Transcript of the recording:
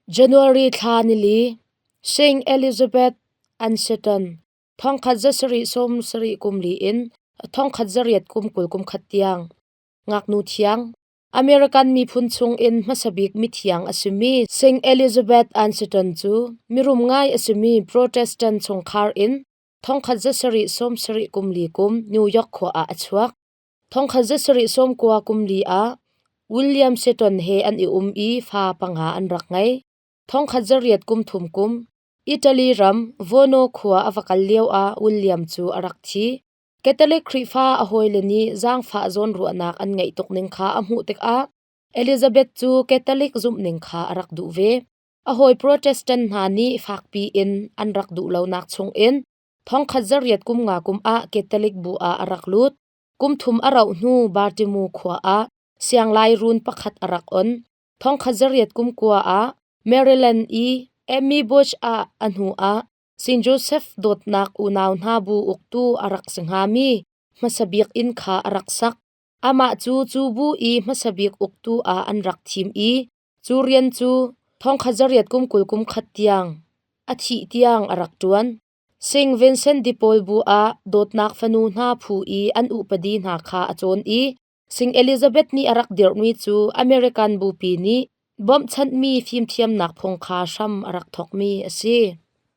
January thla nili, Saint Elizabeth Ann Seton, thongkhat zasarih sawmsarih kum li in thongkhat zariat kum 20 kum khat tiang, ngaknu thiang, American miphun chungin hmasa bik mithiang a simi Saint Elizabeth Ann Seton cu mirum ngai a simi Protestant chungkhar in thongkhat zasarih sawmsarih kum li kum New York khua ah a chuak. Thongkhat zasarih sawmkua kum li ah William Seton he an i um i fa panga an rak ngei. Thongkhat zariat kum thum kum Italy ram Vono khua a va kal lio ah William cu a rak thi. Catholic Khrihfa a hawile nih zaangfah zawnruahnak an ngeih tuk ning kha a hmuh tikah Elizabeth cu Catholic zumhning kha a rak duh ve. A hawi Protestant hna nih fakpi in an rak duh lonak chungin thongkhat zariat kum nga kum ah Catholic bu ah a rak lut. Kum thum a rauh hnu Bartimu khua ah sianglai run pakhat a rak on. Thongkhat zariat kum kua ah Maryland i Amy Bush ah a hnu ah Saint Joseph dawtnak unau hna bu uktu a rak si hngami hmasa bik inn kha a rak sak. Amah cu cu bu i hmasa bik uktu ah an rak thim i cu rian cu thongkhat zariat kum 20 kum khat tiang a thih tiang a rak ṭuan. Saint Vincent de Paul bu ah dawtnak fanu hna phu i an upadi hna kha a cawn i Saint Elizabeth nih a rak dirhmi cu American bupi nih bawmhchanhmi fimthiamnak phung kha hram a rak thawkmi a si.